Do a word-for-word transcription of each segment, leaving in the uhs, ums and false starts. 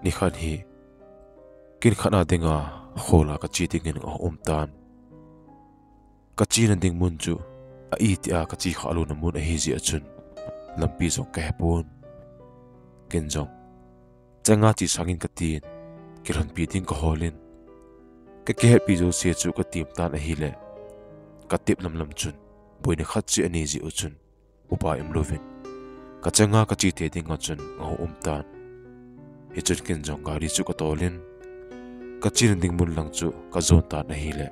Nikhat hi, kin khat a dinga, khol'a kache dingin ahung um tan. Kachena ding mun chu, a itia kache khah louna mun ahi jeh a chun, lampi jong kahepon. Ken jong, changa che sangin katin, kilhonpi ding kaholin. Ka kihetpi jouse chu katem tan ahile, katep lamlam chun, boina khat chu anei jeh u chun, upa umlouvin. Kachanga kache thei dinga chun ahung um tan. Hichun ken jong gari chu katolin. Kachena ding mun lang chu kajon tan ahile.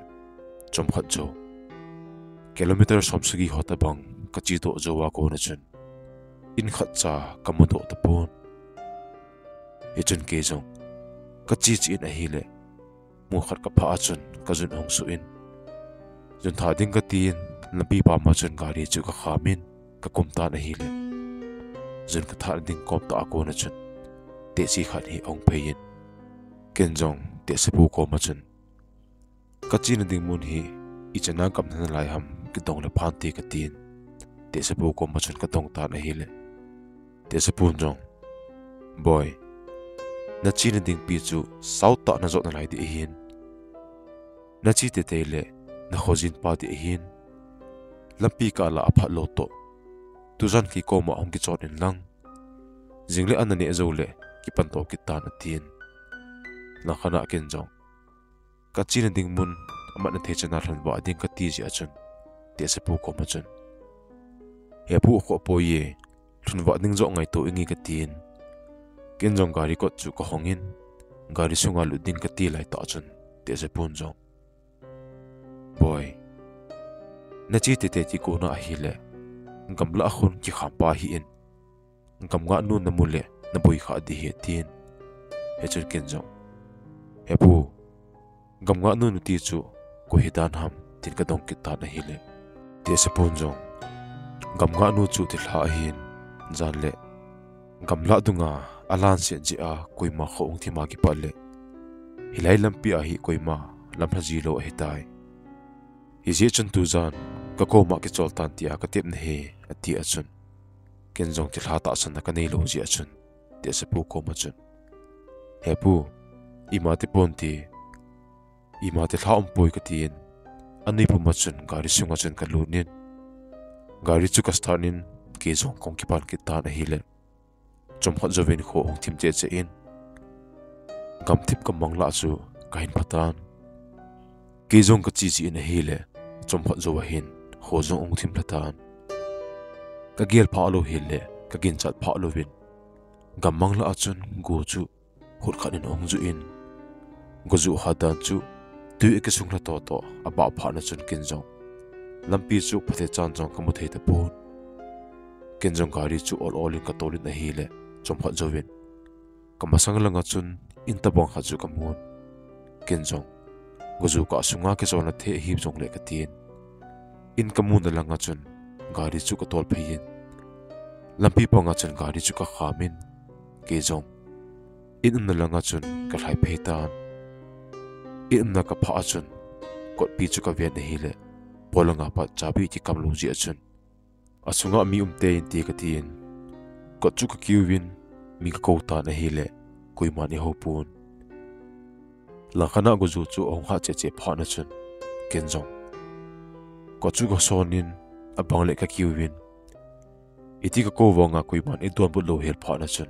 Chomkhat jou. Kilometer som sagi ho tobang kache toh jouva kona chun. In khatcha kamudoh tapon. Hichun kei jong. Kache chen ahile. Mun khat kaphah a chun kajun ahung suh in. Jun thah ding katin, lampi pama chun gari chu kakhamin, kakum tan ahile. Jun kathah ding kom tah a kona chun, tehse khat hi ahung phei in. Ken jong, tehsepu koma chun. Kachena ding mun hi, ichan a gam nalai ham, kidong le phante katin. Tehsepu koma chun kadong tan ahile. Tehsepun jong. Boi. Nachena dingpi chu sautah najot nalai ding ahin. Nache teitei le nakhojin pa ding ahin. Lampi kah'a aphat lou toh. Tujan kei koma hung kichon in lang. Jing le an naneh jou le kipan toh kit tan atin. Langkhat a ken jong. Kachena ding mun, amat nathei chan a lhunvah ding kati jeh a chun, tehsepu koma chun. Hepu akhoh poi e, lhunvah ding joh ngaito inge katin. Ken jong gari kot chu kahongin, gari sunga lut ding kati laitah chun, tehsepun jong. Boi, nache teitei ti kona ahile, gamlah a khun kikham pa ahin. Gamngahnu namu le naboi kha ding ahi atin. Hichun ken jong. Hepu, gamngahnu nati chu koi hidan ham tin kadong kit tan ahile. Tehsepun jong. Gamngahnu chu thilha ahin jan le. Gamlah dunga alan set jeh a koima kho hung thim a kipat le. Hilai lampi a hi koima lamlha jilou ahitai. Hijeh chun tujan, kakoma kichol tan tia katep nahi, ati a chun. Ken jong thilha tahsan a kanei lou jeh a chun, tehsepu koma chun. Hepu, ima tipon ti, ima thilha umpoi katin, anui puma chun gari sunga chun kalut in. Gari chu kastart in, kei jong kahung kipan kit tan ahile. Chomkhat jouvin kho hung thim cheh cheh in. Gamthip gamlang lah chu kahin phatan. Kei jong kache chen ahile, chomkhat jou ahin, kho jong hung thim lhatan. Kagel phah lou hile, kaginchat phah louvin. Gamlang lah a chun go chu khut khat in ahung ju in. Go ju hat dan chu, tui akisung lha toh toh, abah phat na chun ken jong. Lampi chu phatechan jong kamu thei tapon. Ken jong gari chu ol ol in katol in ahile, chomkhat jouvin. Kamasang langa chun, in tabang khat chu kamun. Ken jong. Go ju kah sunga kichonna thei ahi jongle katin. In kamuna langa chun, gari chu katol phei in. Lampi panga chun gari chu kakham in. Kei jong. In umna langa chun kalhai phei tan. In umna kaphah a chun. Kotpi chu kaven ahile. Polanga pat chabi kikam lou jeh a chun. Asunga mi um tei inte katin. Kot chu kakiu in. Mi kakou tan ahile. Koiman eihou pon. Langkhat a go ju chu ahung hat cheh cheh phat na chun. Ken jong. Kot chu kason in. Abang le kakiu in. Iti kakou vanga koiman eidonbut lou hel phat na chun.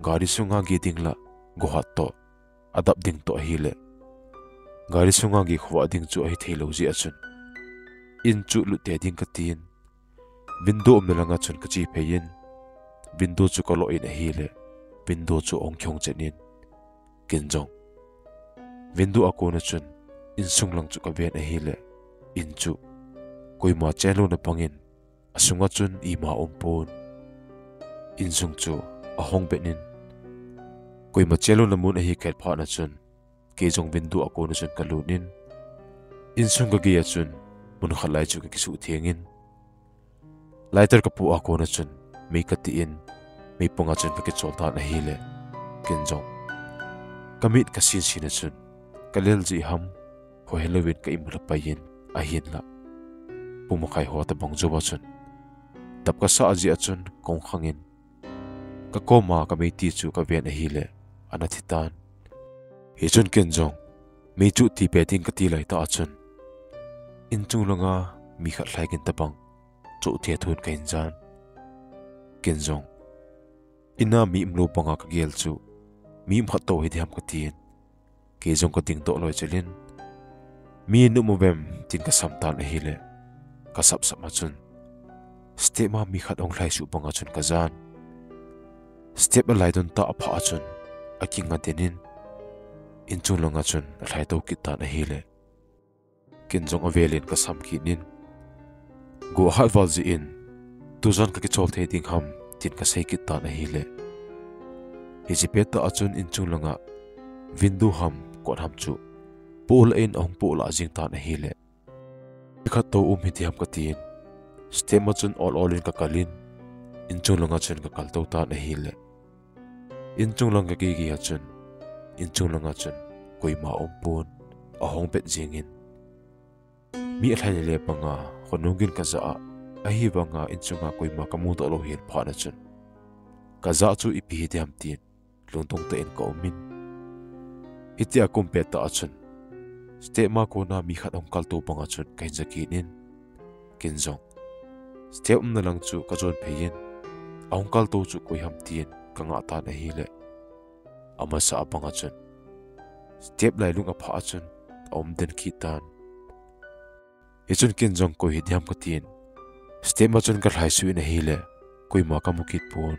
Gari sunga gei ding lah, go hat toh, adap ding toh ahile. Gari sunga gei khovah ding chu ahi thei lou jeh a chun. In chu lut tei ding katin. Window umna langa chun kache phei in. Window chu kaloh in ahile. Window chu ahung kihong chen in. Ken jong. Window a kona chun. Insung lang chu kaven ahile. In chu. Koima chen louna bangin. Asunga chun ima umpon. Insung chu ahong bet in. Koima chen louna mun ahi kit phat na chun. Kei jong window a kona chun kalut in. Insung kagei a chun. Mun khat lai chu kakisuh theng in. Lighter kapoh a kona chun. Mei kati in. Mei panga chun kakichol tan ahile. Ken jong. Kamit kasin sin a chun. Kalel jeh ham. Hoihe louvin ka imu lha pai in, ahinlah. Pung makhai ho tabang jou a chun. Dap kasah jeh a chun, kahung khang in. Kakoma kameiti chu kaven ahile. ana thi tan. Hichun ken jong, mei chu ti pe ding kati lai tah a chun, inchung langa mi khat lhai gin tabang, chu thethun kahin jan. Ken jong, ina mi umlou banga kagel chu, mi um khat tou hi diham katin, kei jong kading doh loi chelin, mi na um uvem tin kasam tan ahile, kasap sap a chun, step a mi khat ahung lhai suh banga chun kajan. Step alai don tah aphah a chun, akinga den in, inchung langa chun alhai tou kit tan ahile, ken jong avelin kasam kit in, go ahat val jeh in, tujan kakichol thei ding ham, tin kasei kit tan ahile, hiche pettah a chun inchung langa, window ham, kot ham chu, poh lah in ahung poh lah jing tan ahile, mi khat tou um hi diham katin, step a chun ol ol in kakal in, inchung langa chun kakal tou tan ahile, inchung lang kagei gei a chun, inchung langa chun, koima umpon, ahong bet jingin, mi alhai le le banga, khonung gin kajah a, ahivanga inchunga koima kamu doh lou hel phat a chun, kajah chu ipi hi diham tin, lungdong tah in kaumin. Hitia kaum pettah a chun, step a kona mi khat ahung kal tou banga chun kahin ja kit in, ken jong, step umna lang chu kajon phei in, ahung kal tou chu koi ham tin kangah tan ahile, amasa a banga chun, step lailung aphah a chun, aum den kit tan. Hichun ken jong koi hi diham katin, step a chun kalhai suh in ahile, koima kamu kit pon.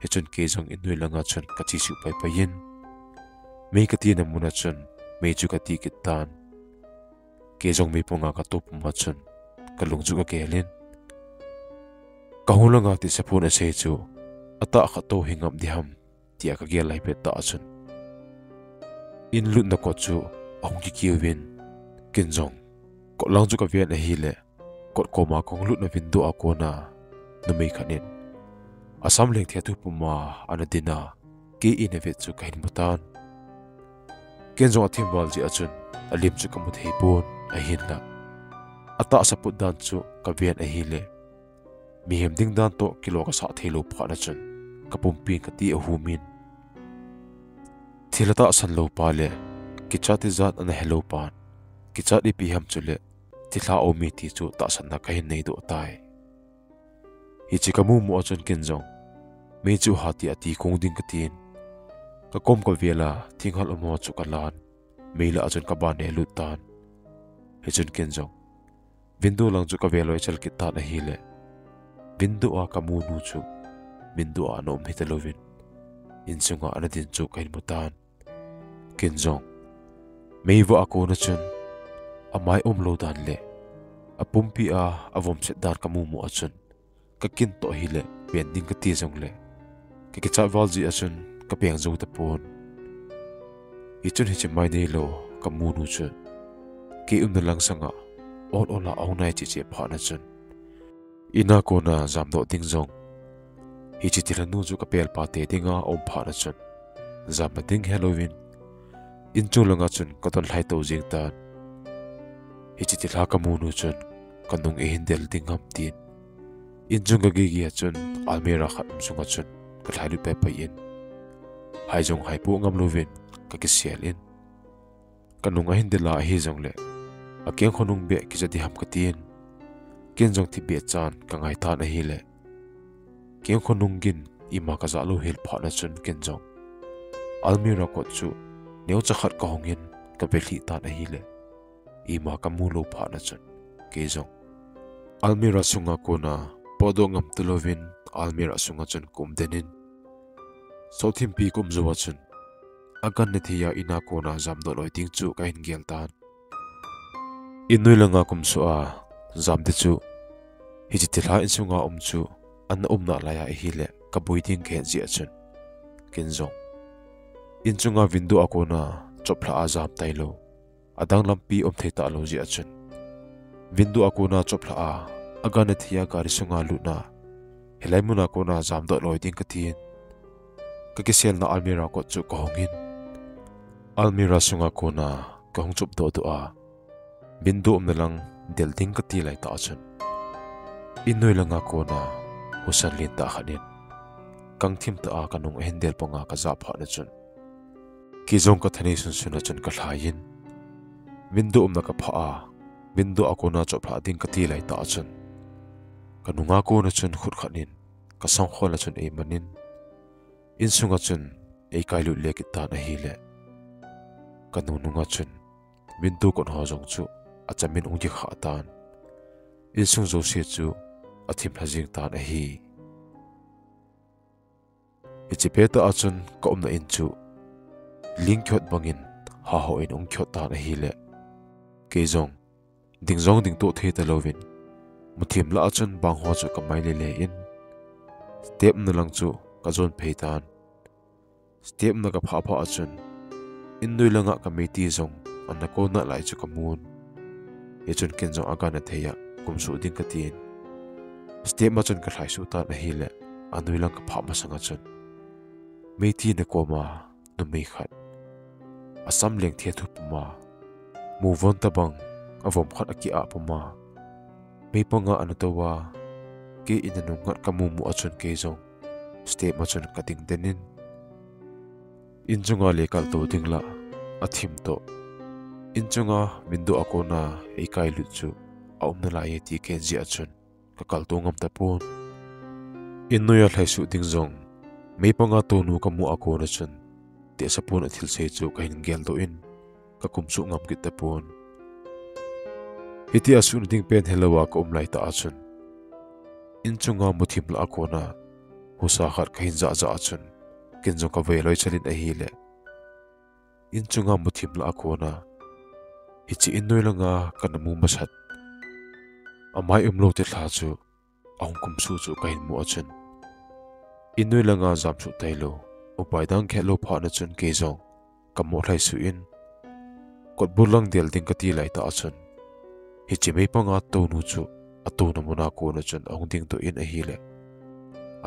Hichun kei jong innoi langa chun kache suh pai pai in, mei katina mun a chun, mei chu kati kit tan. Kei jong mei ponga kato pum a chun, kalung chu kagel in, kahung langa tisa phun asei chu, atah khat tou hi ngap diham, tia kagel lai pettah a chun, in lutna kot chu ahung kikiu vin, ken jong, kot lang chu kaven ahile, kot koma kahung lutna window a kona, numei khat in, asam leng thethu puma ana din a, kei in avet chu kahin mu tan. Ken jong athim val jeh a chun, alim chu kamu thei pon, ahinla, atahsa put dan chu kaven ahile, mihem ding dan toh kilo kasah thei lou phat a chun, kapumpin kati ahum in, thilha tahsan lou pa le, kichat tijat ana helou pan, kichat ipi ham chule, thilha aum e ti chu tahsanna kahin neidoh tai. Hiche kamu mu a chun ken jong, mei chu hati ati kong ding katin, kakom kavel a thinghal um ho chu kalan, mei lah a chun kaban ne lut tan. Hichun ken jong, window lang chu kavel loi chal kit tan ahile, window a kamu nu chu, window a ana um hita louvin, insunga ana din chu kahin mu tan. Ken jong, meivah a kona chun, amai umlou dan le, apumpi a avomset dan kamu mu a chun, kakin toh hile, pen ding kati jongle, kakichat val jeh a chun, kapeng jou tapon. Hichun hiche mai neilou kamu nu chu, kei umna lang sanga, ol ol a ahung nai cheh cheh phat a chun, in a kona jamdoh ding jong, hiche thilha nu chu kapelpa te dinga aum phat a chun, jamna ding helouvin, inchung langa chun kadon lhai tou jeng tan. Hiche thilha kamu nu chun, kanung eihin del ding ham tin, inchung kagei gei a chun, almirah khat um sunga chun, kalhai lut pai pai in, hai jong haipoh ngam louvin, kakisel in, kanung ahin del a ahi jongle, akeng khonung beh kija diham katin, ken jong thipbeh chan kangai tan ahile, keng khonung gin ima kajah lou hel phat a chun ken jong, almirah kot chu, neocha khat kahongin, kavelhih tan ahile, ima kamu lou phat a chun, kei jong, almirah sunga kona, potdoh ngam talouvin, almirah sunga chun kaum den in, sothimpi kaum jou a chun, agan na thei a in a kona jamdoh loi ding chu kahin gel tan. Innoi langa kaum suh a, jam ding chu, hiche thilha insunga um chu, ana um nalai a ahile, kaboi ding kahet jeh a chun, ken jong, inchunga window a kona, choplhah a jam tailou, adang lampi um thei talou jeh a chun, window a kona choplhah a, agan na thei a gari sunga lutna, hilai muna kona jamdoh loi ding katin, kakiselna almirah kot chu kahongin, almirah sunga kona kahung chopdoh doh a, window umna lang del ding kati laitah a chun, innoi langa kona husan lentah khat in, kangthim tah a kanung ahin del panga kajah phat na chun, kei jong kathanei sunsun a chun kalhai in, window umna kaphah a, window a kona chop lhah ding kati laitah a chun, kanunga kona chun khut khat in kasangkhol a chun eiman in, insunga chun eikailut le kit tan ahile, kanung nunga chun window kot ho jong chu achamin hung kikhah tan, insung jouse chu athim lha jeng tan ahi. Hiche pettah a chun kaumna in chu ling khot bangin haho in hung khot tan ahile, kei jong ding jong dingto thei talouvin, muthim lah a chun bang ho chu kamai lele in, step na lang chu kajon phei tan. Step na kaphah phah a chun, innoi langa kameiti jong ana kona lai chu kamun. Hichun ken jong aganna thei a kumsuh ding katin, step a chun kalhai suh tan ahile, anoi lang kaphah masanga chun, meiti na koma numei khat, asam leng thethu puma, muvon tabang avom khat akiah puma, meipanga ana tou a, kei in anung ngat kamu mu a chun kei jong step a chun kading den in, inchunga le kaltou ding lah athim toh, inchunga window a kona eikailut chu aumna lai e ti kahin jih a chun, kakaltou ngam tapon. Innoi a lhaisuh ding jong, meipanga tounu kamu a kona chun, tehsapon athilsei chu kahin geldoh in, kakumsuh ngam kit tapon. Hitia suhna ding pen helouva kaum laitah a chun, inchunga muthim lah a kona husa khat kahin jah jah a chun, ken jong kavei loichal in ahile, inchunga muthim lah a kona hiche innoi langa kana mu masat, amai umlou te lha chu ahung kumsuh chu kahin mu a chun, innoi langa jamsuh tailou, upai dang khetlou phat na chun kei jong kamoh lhaisuh in, kotbul lang del ding kati laitah a chun, hiche meipanga tounu chu atouna muna kona chun ahung dingdoh in ahile,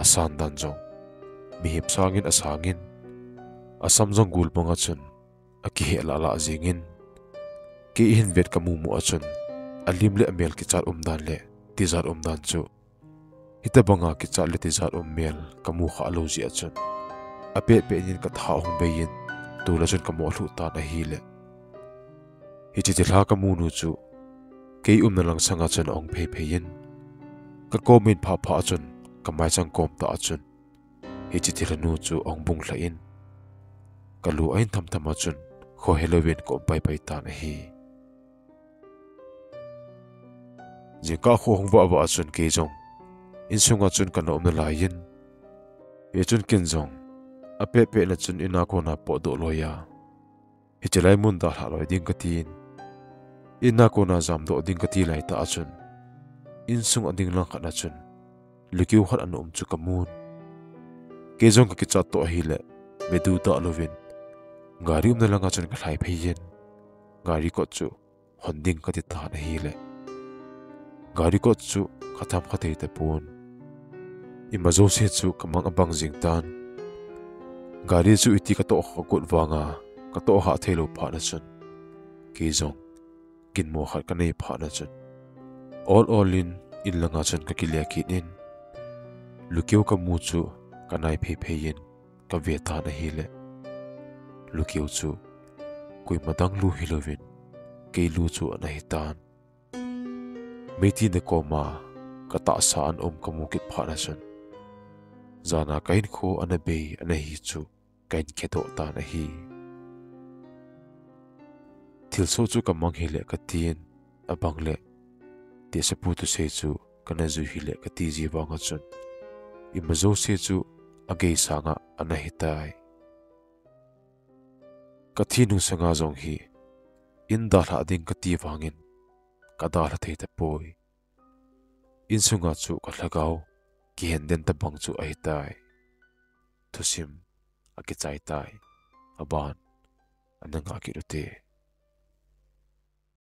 asan dan jong mihem sangin asangin, asam jong gul banga chun akiheh lah lah jengin, kei ihin vet kamu mu a chun, alim le amel kichat umdan le tijat umdan chu, hitobanga kichat le tijat um mel kamu khah lou jeh a chun, apet pet in katha ahung bei in, tol a chun kamoh lhuh tan ahile, hiche thilha kamunu chu kei umna lang sanga chun ahung phei phei in, kakom in phah phah a chun, kamaichang kom tah a chun, hiche thilhanu chu ahung bung lhah in, kalu ahin tham tham a chun, khohelouvin kaum pai pai tan ahi. Jingkah kho hung vah vah a chun kei jong insunga chun kana umna lai in, hichun ken jong apet pet na chun in a kona potdoh loi a, hiche lai mun dalhah loi ding katin, in a kona jamdoh ding kati laitah a chun, insung ading lang khat na chun lukeu khat ana um chu kamun. Kei jong kakichat toh ahile, medu tah louvin gari umna langa chun kalhai phei in, gari kot chu hon ding kati tan ahile, gari kot chu katham kha thei tapon. Ima jouse chu kamang abang jeng tan. Gari chu iti katoh kha kagot vanga, katoh hah theilou phat na chun, kei jong ginmo khat kanei phat na chun, ol ol in in langa chun kakile kit in, lukeu kamu chu kanai phei phei in kave tan ahile, lukeu chu koima dang lu hilouvin, kei lu chu ana hitan. Meiti na koma katahsa ana um kamu kit phat na chun, jana kahinkho ana bei ana hi chu kahin khedoh tan ahi. Thilsoh chu kamang hile katin, abang le tehsepu thusei chu kana jui hile kati ji vanga chun, ima jouse chu agei sanga ana hitai. Kathi nung sanga jong hi in dalhah ding kati vangin kadalha thei tapoi. Insunga chu kalhagao kihen den tabang chu ahitai. Thusim akichai tai. Aban ana ngah kit ute.